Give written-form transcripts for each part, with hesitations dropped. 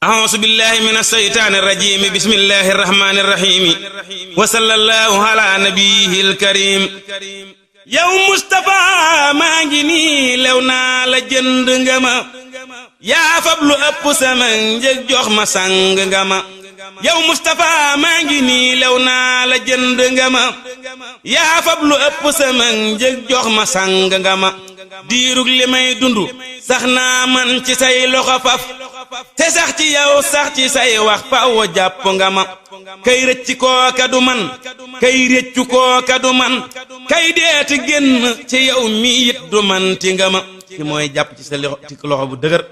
أعوذ بالله من الشيطان الرجيم بسم الله الرحمن الرحيم وصلى الله على نبيه الكريم yow Mustapha maa ngi nii lew naa la jënd nga ma yaa fab lu ëpp sama njëg jox ma sang nga ma yow Mustapha maa ngi nii lew naa la jënd nga ma yaa fab lu ëpp sama njëg jox ma sang nga ma diirug li may dundu sax naa man ci say loxo faf te sax ci yow sax ci say wax faw jàpp nga ma kay rëcc kooka du man kay rëccu kooka du man kay deeti génn ci yow mi it du man ti nga ma ki mooy jàpp ci sa loxo bu dëgër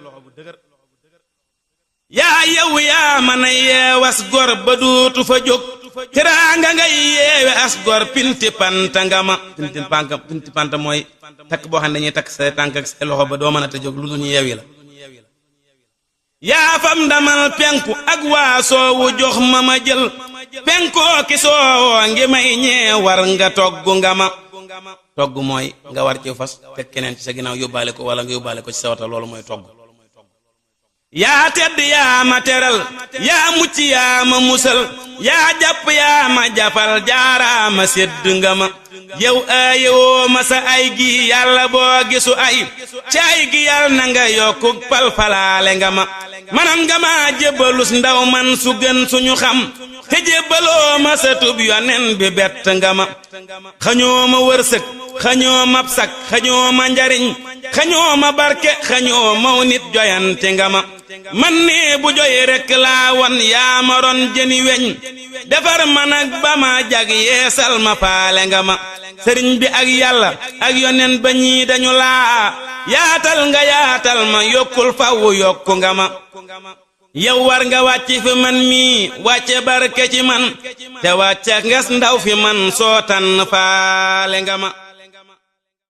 yaa yow yaa mën a yeewas gor ba duutu fa jóg teraanga ngay yeewe as gor pinti panta nga ma pinti panta mooy takk boo xam ne dañuy takk sa tànk ak sa loxo ba doo mën a te jóg lu dul ñu yeewi la yaa fam ndamal penku ak waa soowu jox ma jël penkoo ki soowoo ngi may ñee war nga togg nga ma togg mooy nga war ci fas teg keneen ci sa ginnaaw yóbbaale ko wala nga yóbbaale ko ci sa wata loolu mooy togg yaa tedd yaa ma teral yaa mucc yaa ma musal yaa jàpp yaa ma jàppal jaaraama sedd nga ma yow aayewoo ma sa ay gi yàlla boo gisu ay ci ay gi yàlla na nga yokku palfalaale nga ma manan nga ma jébbalus ndaw man su gën suñu xam te jébbaloo ma sa tub yonen bi bett nga ma xañoo ma wërsëg xañoo ma sak xañoo ma njariñ xañoo ma barke xañoo maw nit joyante nga ma man nee bu joy rekk laa won yaa ma ron jëni weñ defar ma nag ba ma jag yeesal ma faale nga ma sëriñ bi ak yàlla ak yonen ba ñii dañu laa yaatal nga yaatal ma yokkul fawu yokku nga ma yow war nga wàcc fi man mii wàcce barke ci man te wàcce nges ndaw fi man soo tan faale nga ma